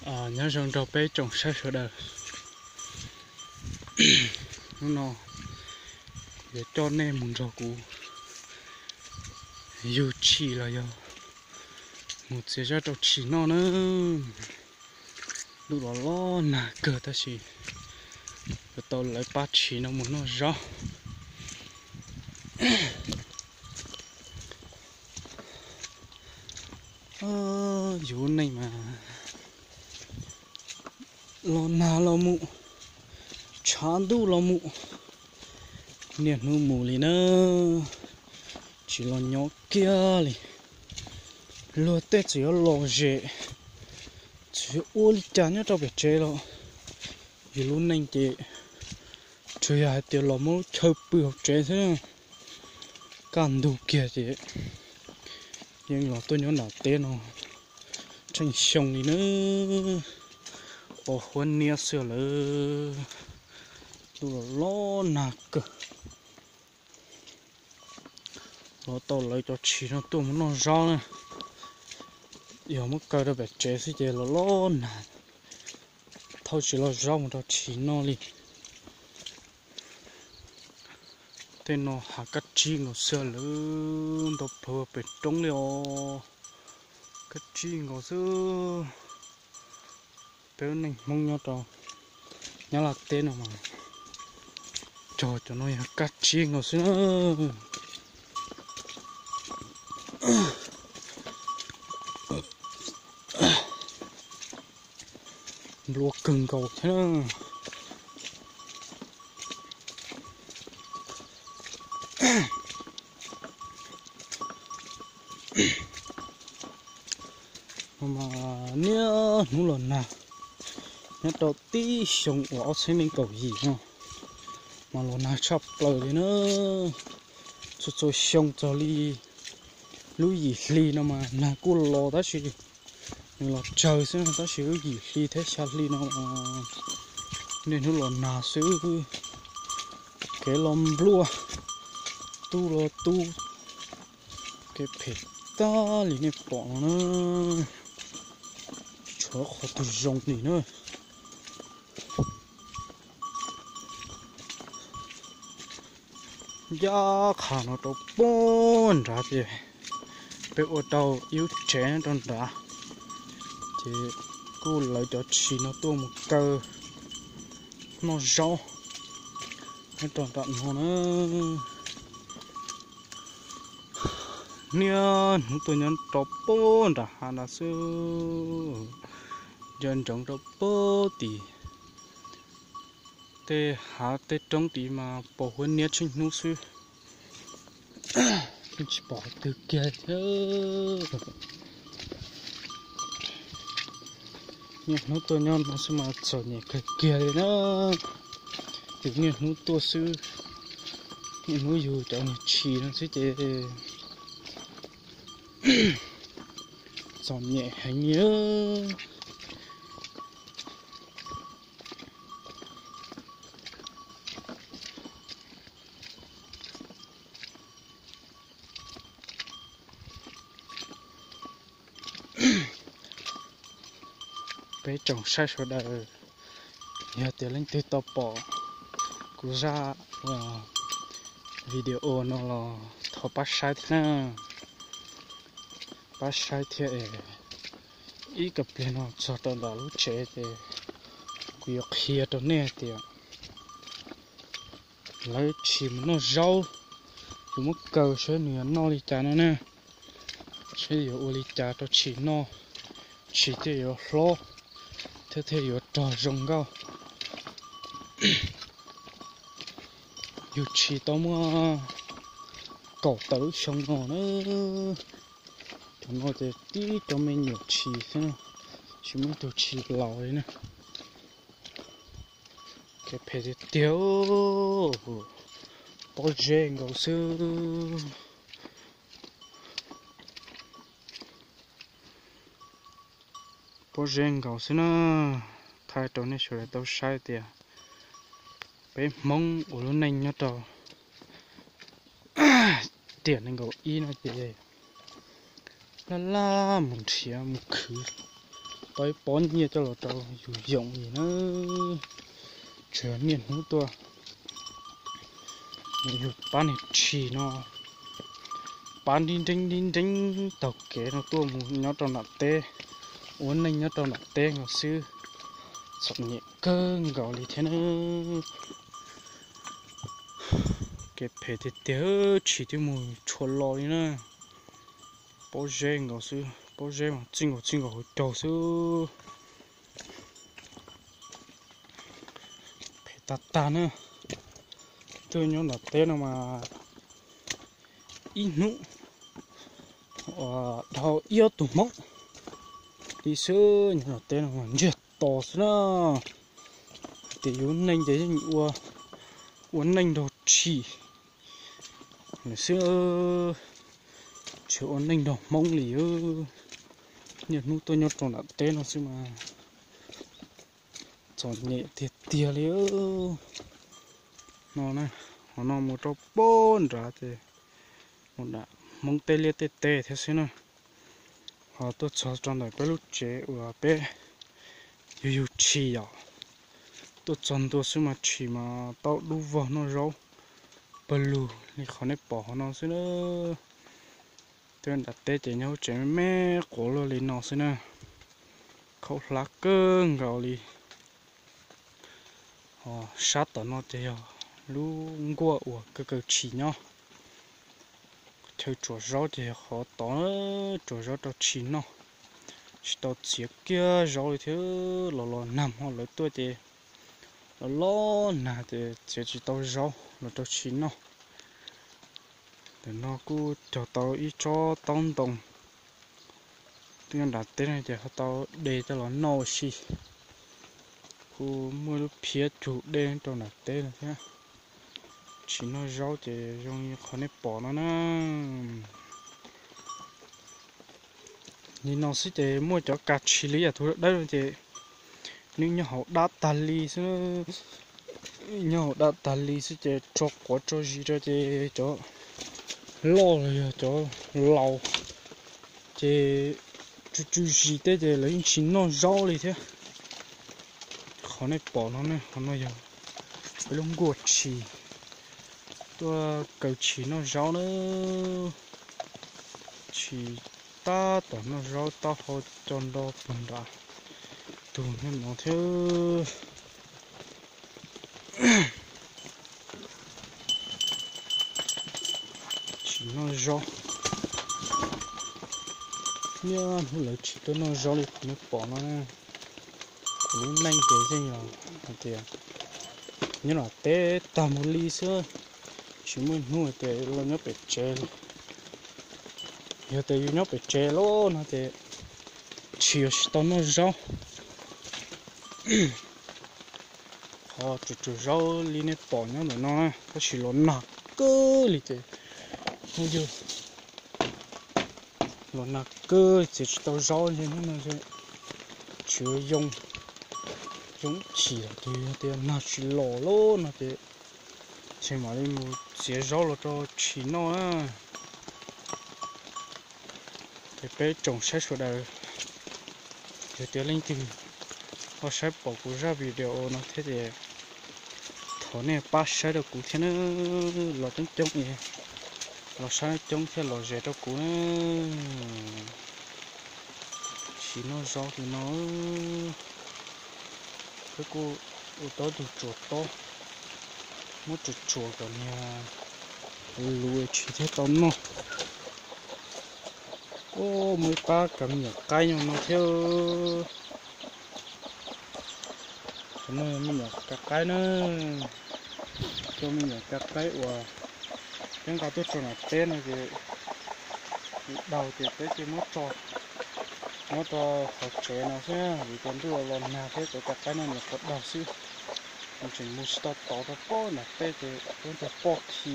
Nyob zoo nrog peb tsoom saib sawv daws. Hnub no yuav coj nej mus nrog kuv yug tshis los yog mus txiav zaj rau tshis noj na. Ntuj los los nag kawg tab sis yuav tau lawv pab tshis no mus noj zaub. Yus lub neej mas los nag los mus, tshav ntuj los mus, niaj hnub mus li na, tsis los nyob kiag li. Luag tej txawm yuav lom zem, txawm yuav ua li cas nyob rau pem tsev los yus lub neej ces tsuas yog hais tias los muab lub chaw pw hauv tsev xwb. Kaj ntug kiag ces yeej los tuaj nyob nram teb no tsheej xyoo li na. Pos huab niab xwb lawm. Ntuj los los nag kawg. Los tau lawv cov tshis no tuaj mus noj zaub na. Yog muab kaw rau pem tsev xwb ces los los nag, thauj tsis los zaub mus rau tshis noj li. Tej no hav kab tsib nkaus xwb lawm, ntau plhuav pem roob li os. Kab tsib nkaus xwb. Peb lub neej Hmoob nyob rau Nyab Laj teb no mas cog cov no yog kab tsib nkaus xwb na. Nplua kawg nkaus thiab na. Mas niaj hnub los nag, nyob rau tib xyoo uas ob txhiab nees nkaum yim no mas los nag tshaj plaws li na. Txhua txhua xyoo txog li lub yim hli no mas nag kuj los tab sis nws los tsawg xwb no, tab sis lub yim hli thiab xya hli no niaj hnub los nag xwb. Kev los npluaj, tu los tu, kev phem tag li nej pom no na. Tsis tshuav qhov twg zoo li na. Ncaj qha no rau pem nrad ces peb ua tau ib lub tsev rau nrad, ces kuj lawv cov tshis no tuaj mus kaw noj zaub nyob rau nram no na. Niaj hnub tuaj nyob rau pem nram hav nrad xwb, nco ntsoov rau pem tim tej hav tej roob tid mas pos huab niab tsheej hnub xwb. Yeej tsis pom qhov twg kiag thiab. Niaj hnub tuaj nyob no xwb mas txom nyem kawg kiag li na. Ces niaj hnub tuaj xwb, niaj hnub yug cov niag tshis no xwb ces txom nyem heev li. Peb tsoom saib sawv daws, yog tias leej twg tau pom kuv zaj video no los thov pab saib thiab na. Pab saib thiab es ib kawm pliag no txog rau ntawm lub tsev ces kuv yuav qhia rau nej tias lawv tshis mus noj zaub, yuav muab kaw saib nws yuav noj li cas no na, saib yuav ua li cas rau tshis noj, tshis thiaj yuav hlob thiab thiaj yuav rog zoo nkauj. Yug tshis tau muaj kaum tawm lub xyoo no na. Cov no ces tib cov me nyuam tshis xwb, tsis muaj ib tug tshis laus li na. Kev phem tiag tiag, pob zeb nkaus xwb. Pob zeb nkaus xwb na. Thaij rau nej sawv daws tau saib tias peb Hmoob ua lub neej nyob rau tiam nees nkaum ib no ces laj laj mus nrhiav mus khwv tau ib pob nyiaj coj los rau yus yoom li na. Tsuas yog niaj hnub tuaj mus yug pab niag tshis no, pab nrib nreeb nrib nreeb taug kev no tuaj mus nyob rau nram teb, ua neej nyob rau nram teb no xwb, txom nyem kawg nkaus li thiab na. Kev phem tiag tiag, tshis twb mus tshua los li na. Pob zeb nkaus xwb, pob zeb mas txij nkaus txij nkaus hauv caug xwb. Phem tag tag na. Tuaj nyob nram teb no mas ib hnub dhau ib ob tug hmoob li xwb, nyob nram teb no mas ntsiag to xwb na. Hais tias yus neej ces yeej ua, ua neej nrog tshis lawm xwb, tsis ua neej nrog hmoob li. Niaj hnub tuaj nyob rau nram teb no xwb mas txom nyem tiag tiag li. No, hov no mus rau pem nrad ces mus nram hmoob tej liaj tej teb thiab xwb na. Ho tuaj txog rau ntawm peb lub tsev uas peb yug yug tshis yom, tuaj txog ntua xwb mas tshis mas tau dub vog noj zaub pawg lug li qhov nej pom hov no xwb na. Tuaj nram teb ces nyob lub tsev me me quav luaj li no xwb na. Khaub hlab kawg nkaus li. Ho sab tom no ces yog lub nkuaj uas kaw kaw tshis nyob. Chaw tsuam zaub ces yog qhov tod, tsuam zaub rau tshis noj. Tsis tau txiav kiag zaub li thiab, los los nag hmo lawv tuaj ces los los nag ces txiav tsis tau zaub los rau tshis noj. Ntawm no kuj cog tau ib tsob taub ntoo. Twb nyob nram teb no ces ho tau de coj los noj ua si. Kuj muaj lub phiab cug dej rau nram teb no thiab. Tshis noj zaub ces zoo li qhov nej pom no na. Nim no xwb ces muaj cov kas tshis li yam tus dawb no ces nws nyob hauv dab tag li xwb. Nyob hauv dab tag li xwb ces tso quav tso zis rau ces cov loj los yog cov laus ces tsw tsw zis tej ces lawv yeej tsis noj zaub li thiab. Qhov nej pom no ne, qhov no yog peb lub nkuaj tshis, tuaj kaw tshis noj zaub na. Tshis tab tom noj zaub taub hau co nro puag nram tug nyob no thiab. Tshis noj zaub, niaj hnub lawv tshis tuaj noj zaub li qhov nej pom no. Kuv lub neej ces yeej yog hais tias nyob nram teb tag mus li xwb, tsis muaj hnub hais tias los nyob pem tsev li. Yog tias yus nyob pem tsev lawm no ces tshis yuav tsis tau noj zaub. Qhov tsuas tsuas zaub li nej pom nyob ntawm no na, tab sis los nag kawg li ces hnub yog los nag kawg txiav tsis tau zaub li hnub no, tsis yoo, yoo ib chim los ces yog tias nag tsis los lawm no ces tseem mam li mus txiav zaub los rau tshis noj na. Ces peb tsoom saib sawv daws, yog tias leej twg ho saib pom kuv zaj video no thiab ces thov nej pab saib rau kuv thiab na, los coob coob, los saib coob thiaj los zem rau kuv na. Tshis noj zaub li no, peb kuj ua tau ib tug tsuas tob, muab tsuas tsuas kom niag luv tshis thiaj tau noj. Ub, muaj ib pab kav me nyuam qaib nyob no thiab. Qhov no me nyuam kav qaib na, cov me nyuam kav qaib uas peb nqa tuaj tso nram teb no ces daug ces peb thiaj muab tso nyob rau hauv tsev no xwb, vim tias ntuj los nag thiab cov kav qaib no nyuam qhuav daug xwb. Nws tseem mus tsis tau tod rau pem nram teb ces peb thiaj poj khi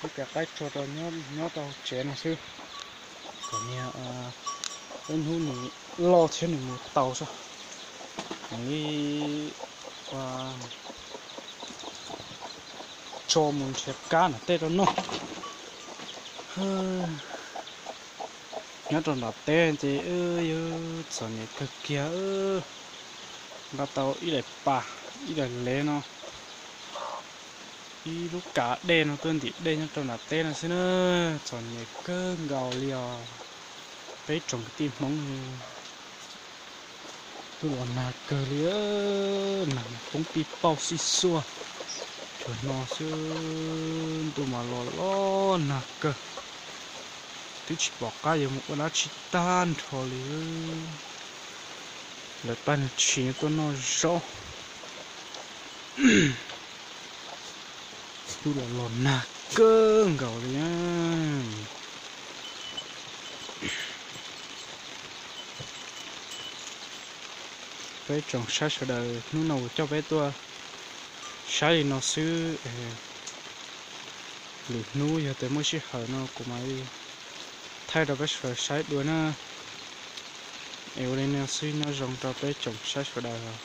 lub kav qaib tso rau nyob rau hauv tsev no xwb, kom niag peb hnub nws loj thiab nws mus tau xwb, mam li ua tso mus nrhiav kab nram tej rau noj. Nyob rau nram teb ces wb Txom nyem kawg kiag, nqa tau ib daim pas, ib daim lev no, ib lub kav dej no tuaj ntim dej nyob rau nram teb no xwb na. Txom nyem kawg nkaus li os peb tsoom kwv tij Hmoob. Ntuj los nag kawg li, nag poob pij pauj xij xuaj. Tsuas no xwb ntuj mas los los nag kawg, twb tsis pom qab yuav mus ua dab tsi tag nrho li. Lawv pab nws tshis tuaj noj zaub. Ntuj los los nag kawg nkaus li. Peb tsoom saib sawv daws, hnub no kuv coj peb tuaj saib li no xwb. Lwm hnub yog tias muaj sij hawm no kuv mam li thaij rau peb sawv daws saib dua na. Es ua li no xwb, nyob zoo rau peb tsoom saib sawv daws.